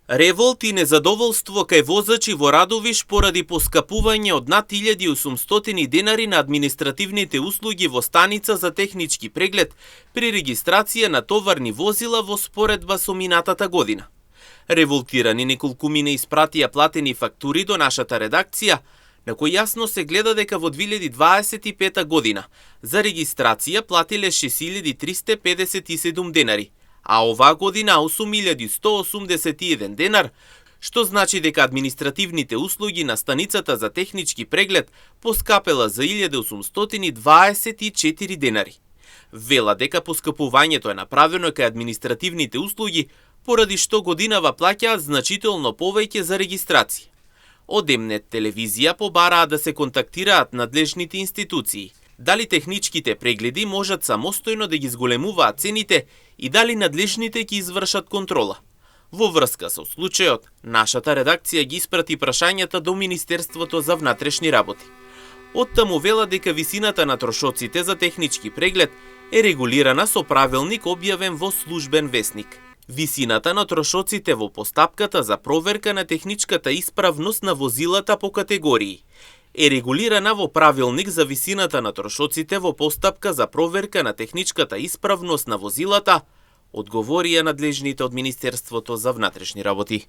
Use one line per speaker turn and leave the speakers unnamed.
Револт и незадоволство кај возачи во Радовиш поради поскапување од над 1800 денари на административните услуги во станица за технички преглед при регистрација на товарни возила во споредба со минатата година. Револтирани неколкумина испратија платени фактури до нашата редакција, на кој јасно се гледа дека во 2025 година за регистрација платиле 6357 денари, а оваа година 8181 денар, што значи дека административните услуги на станицата за технички преглед поскапела за 1824 денари. Вела дека поскапувањето е направено кај административните услуги, поради што годинава плаќаат значително повеќе за регистрација. Од М-нет телевизија побараа да се контактираат надлежните институции, дали техничките прегледи можат самостојно да ги зголемуваат цените и дали надлежните ќе извршат контрола. Во врска со случајот, нашата редакција ги испрати прашањата до Министерството за внатрешни работи. Оттаму вела дека висината на трошоците за технички преглед е регулирана со правилник објавен во Службен весник. Висината на трошоците во постапката за проверка на техничката исправност на возилата по категории е регулирана во правилник за висината на трошоците во постапка за проверка на техничката исправност на возилата, одговорија надлежните од Министерството за внатрешни работи.